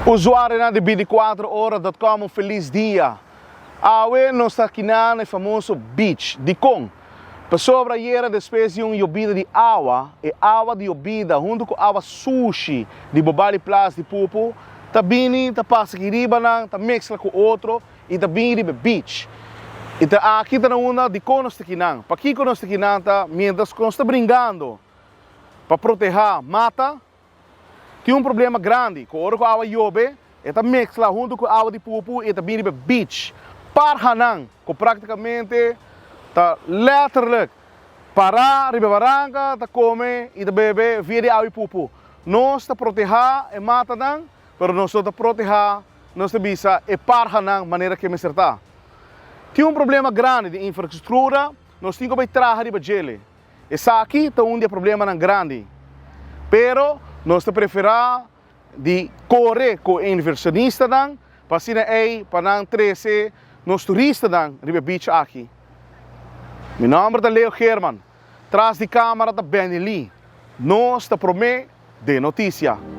Usuarionan di 24 ora.com, un felis dia. Awe nos ta aki na e famoso beach. Dicon? Pasobra ayera, despues di un yobida di awa, e awa di yobida hunto cu awa sushi di Bobali Plas di pupu, ta bini, ta pasa aki riba nan, ta mezcla cu otro y ta bini riba beach. Y ta aki ta na unda dicon nos ta akinan. Pakico nos ta akinan ta mientras nos ta bringando pa proteha mata, tin un problema grandi. Cu ora cu awa yobe, e ta mezcla hunto cu awa di pupu y ta bini riba beach. Parhanan, cu practicamente ta letterlijk para riba baranca, ta come y ta bebe via di awa di pupu. Nos ta proteha e matanan, pero nos no ta proteha, nos ta bisa, e parhanan manera cu mester ta. Tin un problema grandi di infrastructura, nos tin cu bay traha riba djele. Esaki ta un di e problemanan grandi. Pero nos ta prefera di core cu inversionistanan, pa asina ey pa nan trece nos turistanan riba beach aki. Mi nomber ta Leo Herman. Tras di camera ta Benny Lee. Nos ta prome den noticia.